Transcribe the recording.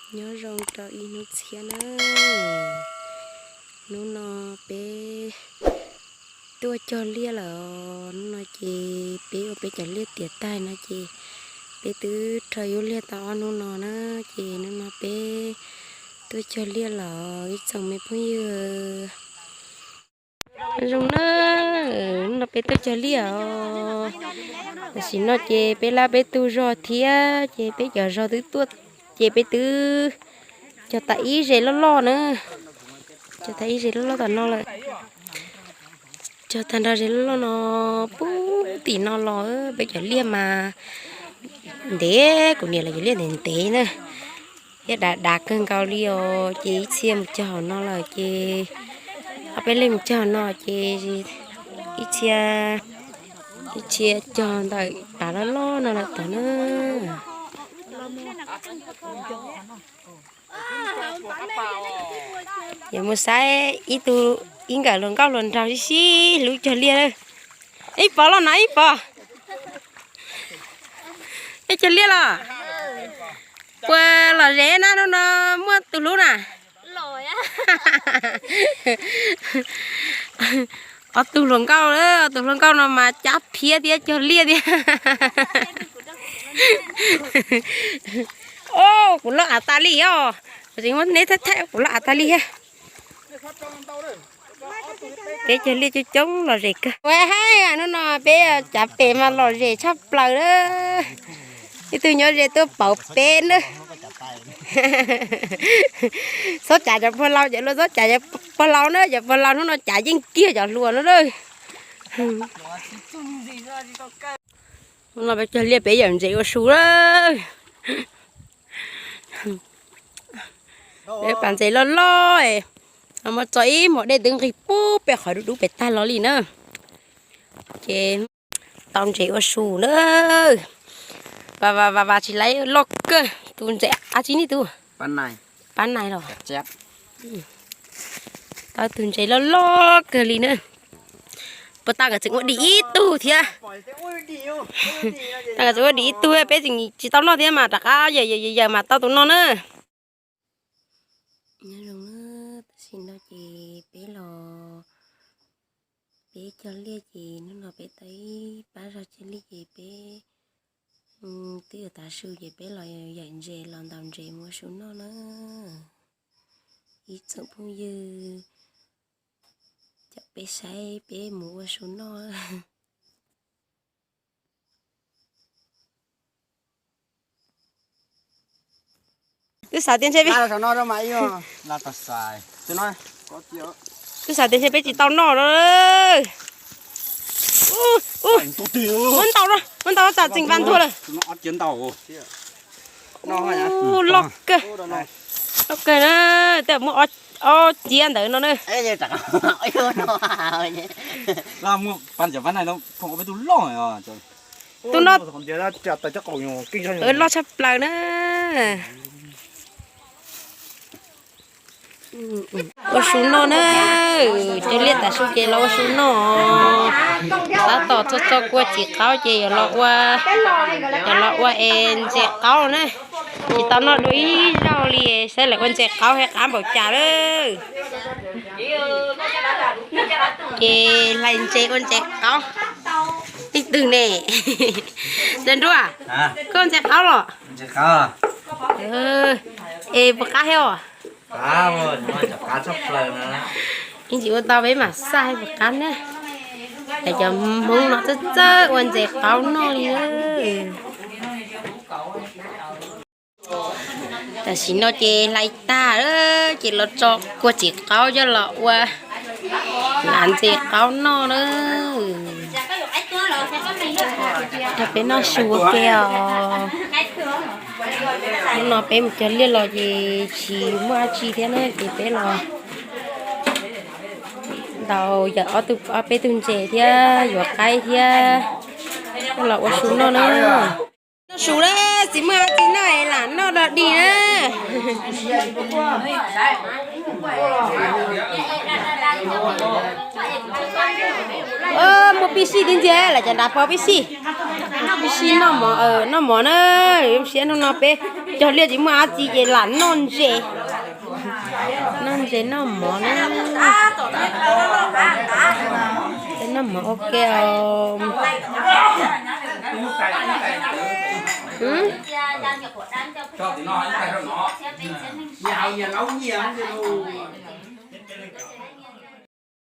Nyob zoo rau ib hnub tshiab na. Hnub no peb tuaj cog liaj lawm os. Hnub no ces peb ua peb cov liaj tiav tag no ces peb twb rho ib lub liaj tau ob hnub no na, ces hnub no peb tuaj cog liaj lawm ib tsoom me phooj ywg. Zoo na, hnub no peb tuaj cog liaj os. Tam sim no ces peb lab peb tug zog thiab ces peb cov zog twb tuaj, ces peb twb cog tag ib zes loj loj na. Cog tag ib zes loj loj tom no lawm. Cog tag nrho zes loj loj no puag tim no los, peb cov liaj mas ntev, kuv niam lawv cov liaj ntev ntev na. Thiab dav dav kawg nkaus li os, ces ib txhia mus cog hauv no lawm ces ob peb leeg mus cog hauv no ces ib txhia, ib txhia cog ntawm pas loj loj no lawm tod na. Yuav mus saib ib tug, ib nkawm hluas nkauj hluas nraug sib sib hlub cog liaj lawm. Ib pog los no ib pog. Peb cog liaj los? Puas lom zem na, hnub no muaj tus hlub na? Ob tug hluas nkauj, ob tug hluas nkauj no mas cab phiab thiab cog liaj thiab. Kuv loj av tas li os. Kuv tseem muab neb thaij thaij, kuv loj av tas li thiab. Peb cog liaj coob coob lom zem kawg. Ua haib, hnub no peb cav pem mas lom zem tshaj plaws na. Ib tug nyob ze tuaj pauv peb na. Txhob cav cov pog laus, cov laus txhob cav cov pog laus na, cov pog laus hnub no cav yeej kiag cov hluas no na. Hnub no peb cog liaj peb yawm ntses ua su lawm. Peb pas ntses loj loj, muab tso ib hmos dej twb nqig pub peb qhov dub dub pem tag los li na. Ces tau ntses ua su na. Vas vas vas tsis laiv loj kawg, tus ntses a tsi ne tus pab nais los. Tau tus ntses loj loj kawg li na. Puas tas nkawd tseem ua dim ib tug thiab. Tas nkawd tseem ua dim ib tug, peb tseem tsis tau noj thiab mas rov qab yawm yawm yawm mas tau tus no na. Nyob zoo na, tam sim no ces peb los, peb cog liaj ces hnub no peb tau ib pab zog cia li ces peb twb yuav tav su ces peb los yawm ntses los ntaus ntses mus ua su noj na. Ib tsoom phooj ywg, caum peb saib peb mus ua su noj. Twb xav tias ntshe peb, twb xav tias ntshe peb tsis tau noj no. Muab ntaus no, muab ntaus tsam tseem vas ntuag lawm. Loj kawg, loj kawg na, tej muab ob ciab ntawd no na. Tus no loj tshaj plaws na. Ua su noj na, cog liaj tav su ces los ua su noj. Tab tom txog txog kua txiv qaub ces yuav los ua, yuav los ua es ntses qaub na. Tsis tau noj dua ib zaug li, saib lawv ua ntses qaub thiab qab npaum cas lawm. Ces hlais ntses ua ntses qaub. Ib tug ne, Ntxawm Nruab, koj ua ntses qaub los? Es puas qab thiab os? Yeej tsis ua tau peb mam xaj puas qab na. Lawv cov Hmoob no txawj txawj ua ntses qaub noj li. Tam sim no ces hlais tag lawm ces los tso kua txiv qaub coj los ua hnav ntses qaub noj na. Rau peb noj su ua ke os. Hnub no peb mus cog liaj los ces tsis muaj dab tsi thiab na ces peb los ntaus yawm ob tug, ob peb tug ntses thiab yuav qaib thiab coj los ua su noj na. Noj su na, tsis muaj dab tsi noj es lam noj dog dig na. Muaj pib sij tib ntxiag, lam cas nrad pov pib sij. Pib sij noj mov, noj mov na, siab hnub no peb Cog liaj tsis muaj dab tsi ces lam noj ntses, noj ntses noj mov na. Noj mov ua ke os.